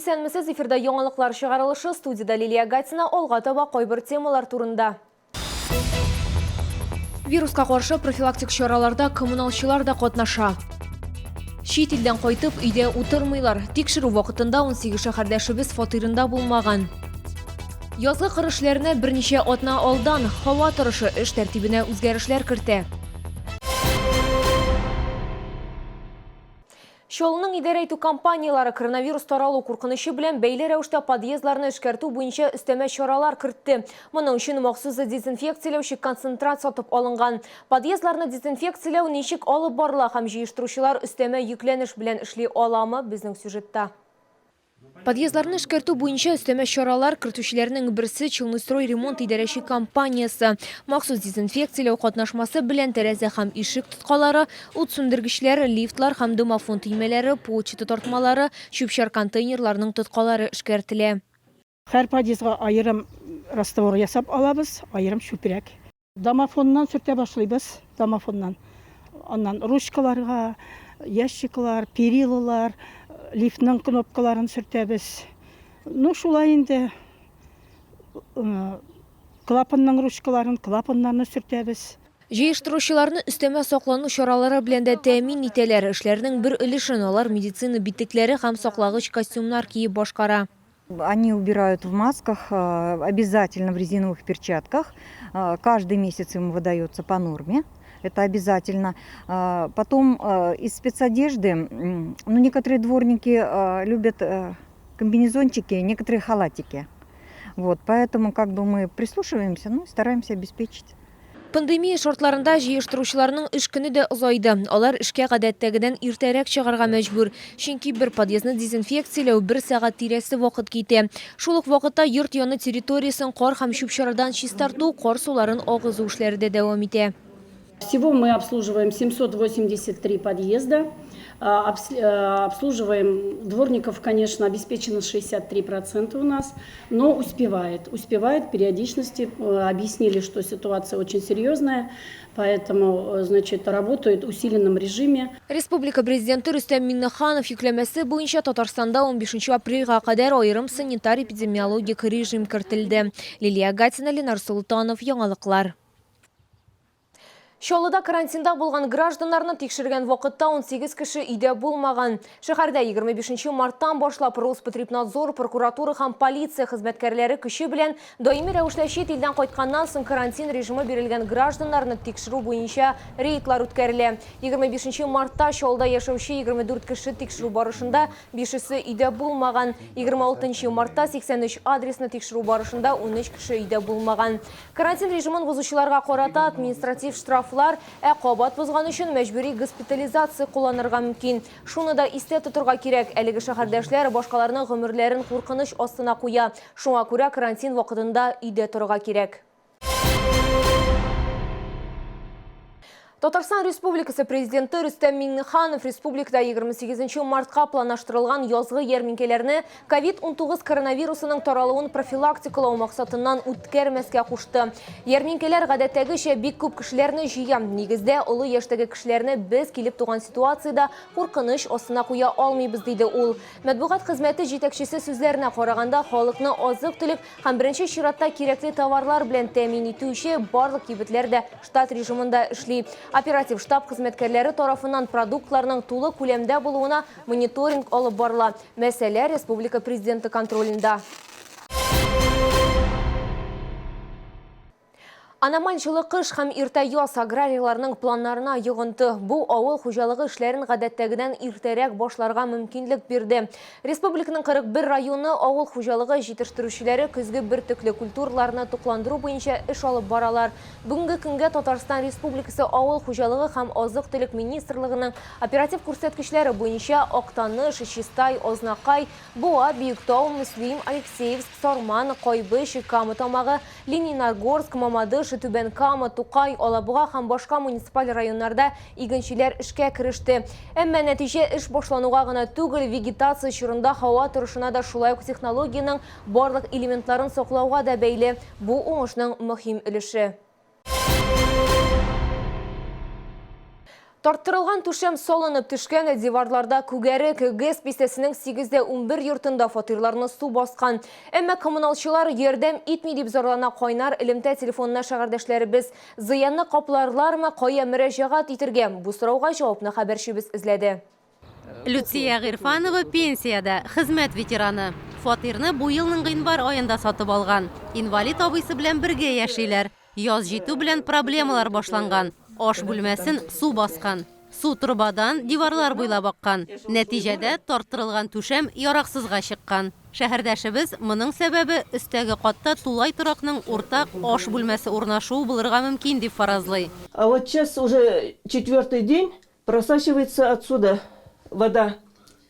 Исәнмесез, эфирда яңалыклар чыгарылышы, студиядә Лилия Гатина, алга таба кайбер темалар турында. Вируска каршы профилактик чараларда коммуналчылар да катнаша. Чит илдән кайтып, өйдә утырмыйлар. Тикшерү вакытында 18 шәһәрдәшебез фатирында булмаган. Язгы кыр эшләренә берничә атна алдан һава торышы эш тәртибенә үзгәрешләр кертә. Чаллының идарә итү компанияләре коронавирус таралу куркынычы белән бәйле рәвештә подъездларны эшкәртү буенча өстәмә чаралар кертте. Моның өчен махсус дезинфекцияләүче концентрат сатып алынган. Подъездларны дезинфекцияләү ничек алып барыла һәм җыештыручылар өстәмә йөкләнеш белән эшли аламы, безнең сюжетта. Подъездларны эшкәртү буенча өстәмә чаралар кертүчеләрнең берсе Челныстройремонт идарәче компаниясе. Махсус дезинфекцияләү катнашмасы белән тәрәзә һәм ишек тоткалары, ут сүндергечләр, лифтлар һәм домофон төймәләре, почта тартмалары, чүп-чар контейнерларының тоткалары эшкәртелә. Һәр подъездга аерым раствор ясап алабыз, аерым чүпрәк. Домофоннан сөртә башлыйбыз, домофоннан. Аннан ручкаларга, ящиклар, перилалар, лифтның кнопкаларын сөртәбез. Ну, шулай инде. Клапанның ручкаларын, клапаннарны сөртәбез. Җыештыручыларны өстәмә саклану чаралары белән дә тәэмин итәләр. Эшләрнең бер өлешен алар медицина битлекләре һәм саклагыч костюмнар киеп башкара. Они убирают в масках, обязательно в резиновых перчатках. Каждый месяц им выдается по норме. Это обязательно. Потом из спецодежды, ну, некоторые дворники любят комбинезончики, некоторые халатики. Вот, поэтому как бы мы прислушиваемся, ну, стараемся обеспечить. Пандемия шартларында җыештыручыларның эш көне дә озайды. Алар эшкә гадәттәгедән иртәрәк чыгарга мәҗбүр. Чөнки бер подъездны дезинфекцияләү бер сәгать тирәсе вакыт китә. Шул ук вакытта йорт яны территориясен кар һәм чүп-чардан чистарту, кар суларын агызу эшләре дә дәвам итә. Всего мы обслуживаем 783 подъезда. Обслуживаем дворников, конечно, обеспечено 63% у нас, но успевает. Успевает периодичности. Объяснили, что ситуация очень серьезная, поэтому, значит, работают в усиленном режиме. Республика Президенты Рөстәм Миңнеханов йөкләмәсе буенча Татарстанда 15 апрельгә кадәр аерым санитар-эпидемиологик режим кертелде. Лилия Гатина, Ленар Солтанов, Яңалыклар. Чаллыда карантинда булган гражданнарны тикшергән вакытта 18 кеше өйдә булмаган. Шәһәрдә 25 марттан башлап Роспотребнадзор, прокуратура һәм полиция хезмәткәрләре көче белән даими рәвештә чит илдән кайтканнан соң карантин режимы бирелгән гражданнарны тикшерү буенча рейдлар үткәрелә. 25 мартта Чаллыда яшәүче 24 кеше тикшерү барышында бишесе өйдә булмаган. 26 мартта 83 адресны тикшерү барышында 13 кеше өйдә булмаган. Карантин режимын бозучыларга карата административ штрафлар, ә кабат бозган өчен мәҗбүри госпитализация кулланырга мөмкин. Шуны да истә тотырга кирәк, әлеге шәһәрдәшләр башкаларның гомерләрен куркыныч астына куя. Шуңа күрә карантин вакытында өйдә торырга кирәк. Татарстан Республикасы Президенты Рөстәм Миңнеханов республикада 28 мартка планлаштырылган язгы ярминкәләрне COVID-19 коронавирусының таралуын профилактикалау максатыннан үткәрмәскә кушты. Ярминкәләр гадәттәгечә бик күп кешеләрне җыя. Нигездә олы яшьтәге кешеләрне без килеп туган ситуациядә куркыныч астына куя алмыйбыз, диде ул. Матбугат хезмәте җитәкчесе сүзләренә караганда, халыкны азык-төлек һәм беренче чиратта кирәкле товарлар белән тәэмин итүче барлык кибетләр дә Штат режимында эшли. Оператив штаб хезмәткәрләре тарафыннан продуктларның тулы күләмдә булуына мониторинг алып барыла. Мәсьәлә республика Президенты контролендә. Аномаль җылы кыш һәм иртә яз аграрийларның планнарына йогынты. Бу авыл хуҗалыгы эшләрен гадәттәгедән иртәрәк башларга мөмкинлек бирде. Республиканың 41 районы авыл хуҗалыгы җитештерүчеләре көзге бөртекле культураларны тукландыру буенча эш алып баралар. Бүгенге көнгә Татарстан Республикасы Авыл хуҗалыгы һәм азык-төлек министрлыгының оператив күрсәткечләре буенча Актаныш, Чистай, Азнакай, Буа, Биектау, Мөслим, Алексеевск, Сарман, Кайбыч, Кама Тамагы, Лениногорск, Мамадыш, Түбән Кама, Тукай, Алабуга һәм башка муниципаль районнарда игенчеләр эшкә кереште. Әмма нәтиҗә эш башлануга гына түгел, вегетация чорында һава торышына да, шулай ук технологиянең барлык элементларын саклауга да бәйле. Бу уңышның мөһим өлеше. Тарттырылган түшәм салынып төшкән, диварларда күгәрек, ГЭС бистәсенең 8 дә 11 йортында фатирларны су баскан. Әмма коммуналчылар ярдәм итми дип зарлана кайнар элемтә телефонына шәһәрдәшләребез. Зыянны капларлармы, кая мөрәҗәгать итергә? Бу сорауга җавапны хәбәрчебез эзләде. Люция Гыйрфанова пенсиядә, хезмәт ветераны. Фатирны бу елның гыйнвар аенда сатып алган. Инвалид абыйсы белән бергә яшиләр. Яз җитү белән проблемалар башланган. Аш бүлмәсен су баскан. Су торбадан диварлар буйлап аккан. Нәтиҗәдә тарттырылган түшәм яраксызга чыккан. Шәһәрдәшебез моның сәбәбе өстәге катта тулай торакның уртак аш бүлмәсе урнашуы булырга мөмкин дип фаразлый. А вот сейчас уже четвертый день просачивается отсюда вода.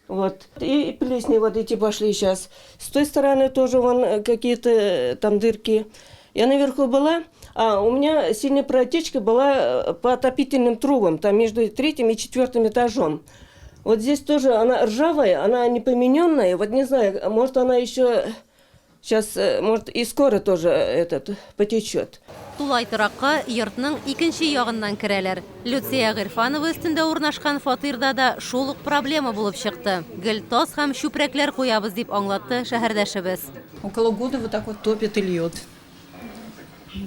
Вот. И плесни вот эти пошли сейчас. С той стороны тоже вон какие-то там дырки. Я наверху была, а у меня сильная протечка была по отопительным трубам, там между третьим и четвертым этажом. Вот здесь тоже она ржавая, она не помененная. Вот не знаю, может, она еще сейчас, может, и скоро тоже этот потечет. Тулай торакка йортның икенче ягыннан керәләр. Люция Гыйрфанова өстендә урнашкан фатирда да шул ук проблема булып чыкты. Гел тас һәм чүпрәкләр куябыз дип аңлатты шәһәрдәшебез. Около года вот так вот топит и льет.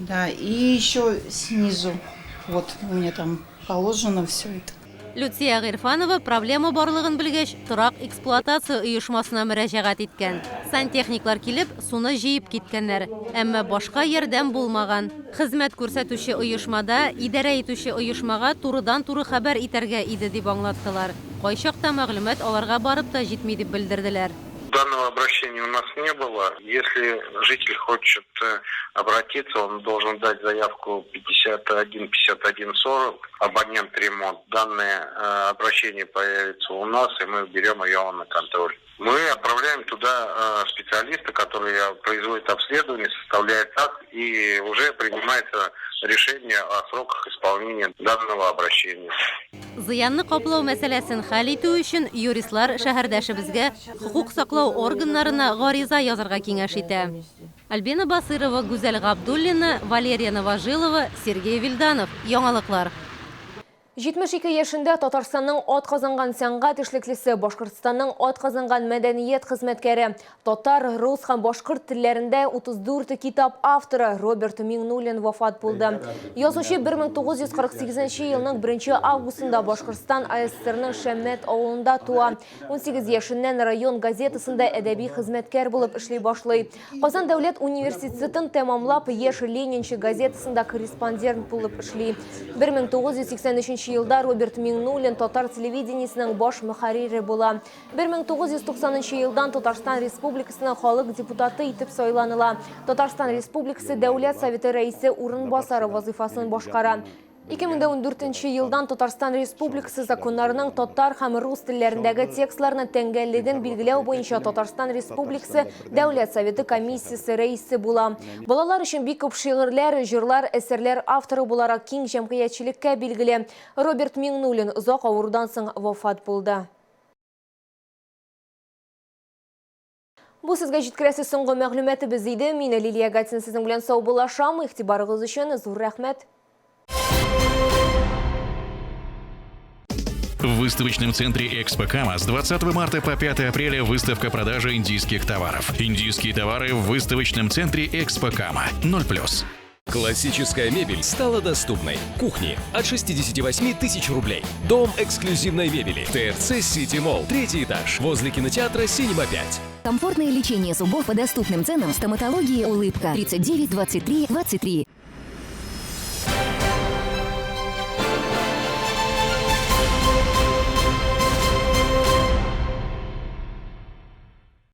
Да, и еще снизу. Вот у меня там положено все это. Люция Гыйрфанова проблема барлыгын белгәч, торак эксплуатация оешмасына мөрәҗәгать иткән. Сантехниклар килеп, суны җыеп киткәннәр. Әмма башка ярдәм булмаган. Хезмәт күрсәтүче оешмада, идарә итүче оешмага турыдан-туры хәбәр итәргә иде дип аңлаттылар. Кайчакта мәгълүмат аларга барып та җитми дип белдерделәр. Данного обращения у нас не было. Если житель хочет обратиться, он должен дать заявку 51 51 40, абонент ремонт. Данное обращение появится у нас, и мы берем ее на контроль. Мы отправляем туда специалиста, который производит обследование, составляет акт, и уже принимается решение о сроках исполнения данного обращения. Зыянны каплау мәсьәләсен хәл итү өчен юристлар шәһәрдәшебезгә хокук саклау органнарына гариза язарга киңәш итә. Альбина Басырова, Гүзәл Габдуллина, Валерия Новожилова, Сергей Вильданов. Яңалыклар. 72 яшендә Татарстанның атказанган сәнгать эшлеклесе, Башкортстанның атказанган мәдәният хезмәткәре, татар, рус һәм башкорт телләрендә 34 китап авторы Роберт Миңнуллин вафат булды. Язучы 1948 елның 1 августында Башкортстан АССРның Шәммәт авылында туа. 18 яшеннән район газетасында әдәби хезмәткәр булып эшли башлый. Казан дәүләт университетын тәмамлап, Яшь ленинчы газетасында корреспондент булып эшли. 1983 елда Роберт Миңнуллин татар телевидениесының баш мөхәррире була. 1990 елдан Татарстан Республикасының халык депутаты итеп сайланыла. Татарстан Республикасы Дәүләт Советы рәисе урынбасары вазифасын башкара. 2014 елдан Татарстан Республикасы законнарының татар һәм рус телләрендәге текстларны тәңгәллеген билгеләү буенча Татарстан Республикасы Дәүләт Советы комиссиясе рәисе була. Балалар өчен бик күп шигырьләр, җырлар, әсәрләр авторы буларак киң җәмгыятьчелеккә билгеле. Роберт Миңнуллин озак авырудан соң вафат булды. Бу сезгә җиткерәсе соңгы мәгълүматыбыз иде. Мин Лилия Гатин сезнең белән саубуллашам. Игътибарыгыз өчен зур рәхмәт. В выставочном центре «Экспо Кама» с 20 марта по 5 апреля выставка продажи индийских товаров. Индийские товары в выставочном центре «Экспо Кама». 0+. Классическая мебель стала доступной. Кухни от 68 тысяч рублей. Дом эксклюзивной мебели. ТРЦ Сити Молл. Третий этаж. Возле кинотеатра «Синема 5». Комфортное лечение зубов по доступным ценам в стоматологии «Улыбка». 39 23 23.